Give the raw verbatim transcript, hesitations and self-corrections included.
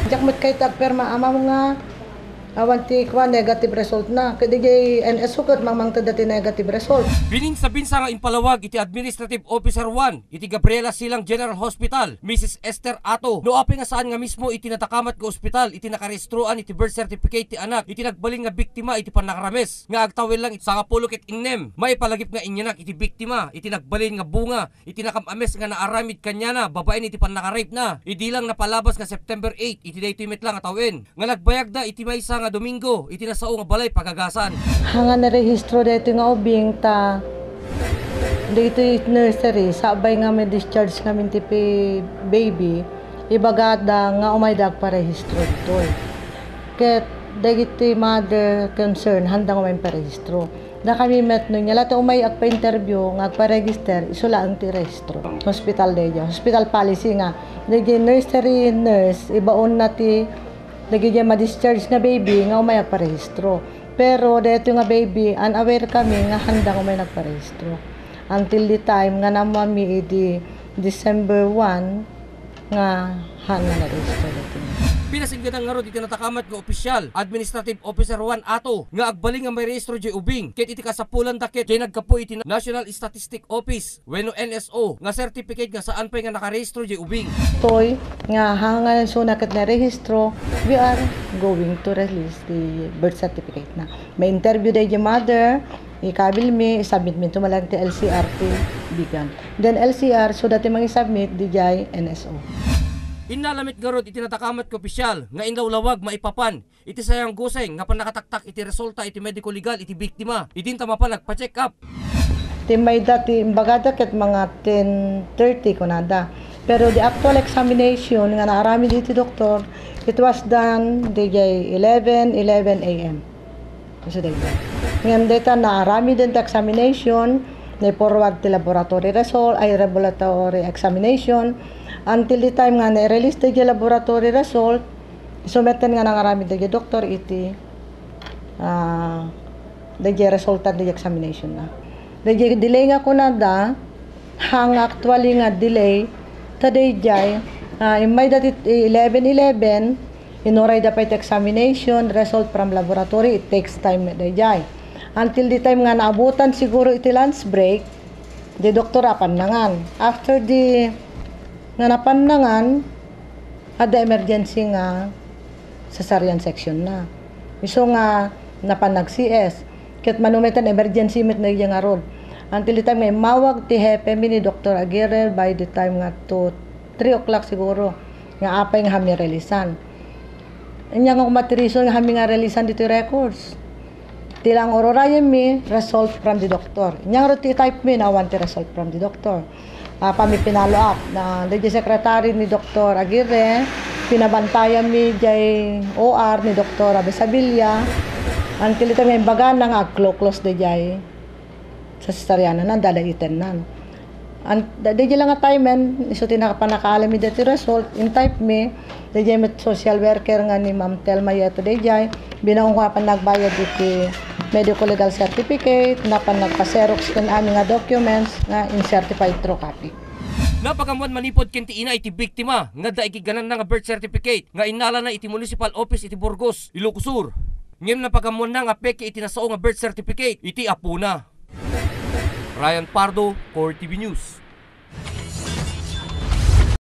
Diak met kayat agpirma, Amam, nga awan ti kua, negative result na. Ket idiay N S O ket mangmangted ti negative result. Bininsabinsa nga impalawag iti Administrative Officer one iti Gabriela Silang General Hospital, Missus Esther Ato, no apay nga saan nga mismo iti nadakamat nga ospital iti nakarehistroan iti birth certificate ti anak iti nagbalin nga biktima iti pannakarames nga agtawen lang iti sangapulo ket innem. Maipalagip nga inyanak iti biktima iti nagbalin nga bunga iti nakam-ames nga naaramid kaniana babaen iti pannakarape na. Idi lang napalabas nga September eight, iti daytoy met lang a tawen, nga nagbayagda iti maysa nga Domingo iti nasao nga balay pagagasan. Haan nga narehistro daytoy nga ubing ta daytoy nursery, sakbay nga ma-discharge ngamin ti pi-, baby, ibagada nga umayda agparehistro ditoy. Ket dagiti mother concern, haanda nga umayda agparehistro. Dakami met, no ania la ti umay agpa-interview nga agpa-register, isu laeng ti rehistro. Hospital daydiay, hospital policy nga, daydiay nursery nurse, ibaonna ti dagiti ma-discharge nga baby nga umay agparehistro. Pero daytoy nga baby, unaware kami nga haanda nga umay nagparehistro. Until the time nga naammomi idi December one, nga haan nga narehistro daytoy. Pinasinggedan ngarud iti nadakamat nga opisyal, Administrative Officer one Ato, nga agbalin nga mairehistro diay ubing, ket iti kasapulanda ket diay naggapu iti National Statistic Office wenno N S O nga certificate nga saan pay nga nakarehistro diay ubing. Toy nga haan nga isu na ket narehistro, we are going to release the birth certificate na. Ma-interview daydiay mother, ikabilmi, isubmitmi to manen ti L C R ti bigan. Then L C R, so dayta ti mangisubmit diay N S O. Innala met ngarud iti nadakamat nga opisyal nga inlawlawag maipapan iti sayangguseng nga pannakataktak iti resulta iti medico legal iti biktima. Idinta mapan nagpa-check up. Ti mayda ti imbagada ket mga ten thirty kunada. Pero the actual examination nga naaramid iti doktor, it was done diay eleven, eleven A M. Kasi dayta. Ngem dayta naaramiden ti examination, na-forward ti laboratory result, ay, laboratory examination, until the time nga na-release diay laboratory result, isu metten nga nangaramid diay doktor iti, ah, diay resulta diay examination na. Diay delay nga kunada, haan nga actually nga delay, ta daydiay, ah, immay dati eleven eleven, inurayda pay ti examination, result from laboratory, it takes time daydiay. Until the time nga naabutan siguro iti lunch break, diay doktor apannangan. After the, nga napannangan, adda emergency nga cesarean section na. Isu nga napan nag-C S. Ket mano metten emergency met daydiay ngarud. Until the time nga immawag ti hepe mi ni Doktor Aguirre by the time nga two, three o'clock siguro, nga apay nga haan mi releasean. Ania nga koma ti reason nga haan mi nga releasean ditoy records? Ti lang ururayen mi, result from the doctor. Ania ngarud ti i-type mi, awan ti result from the doctor. Ah, pami pinalo up na daydiay secretary ni Doktor Aguirre, pinabantayan mi diay O R ni Doktor Abisabilia, until ita nga imbagana nga agklo-close daydiay sa cesareana na, dadaiten nan. An-, da-, daydiay lang nga time, isu ti nakapanakaalam mi daytoy result, in-type mi, daydiay met social worker nga ni Ma'am Telma Yeto daydiay, binaon ko nga pan nagbayad iti medical legal certificate, napan nagpa-xerox ken amin nga documents nga in-certified true copy. Napagammoan manipud ken ti ina iti biktima nga adda ikigananna nga birth certificate nga innalana iti municipal office iti Burgos, Ilocos Sur. Ngem napagammoanna nga peke iti nasao nga birth certificate iti apona. Ryan Pardo, Core T V News.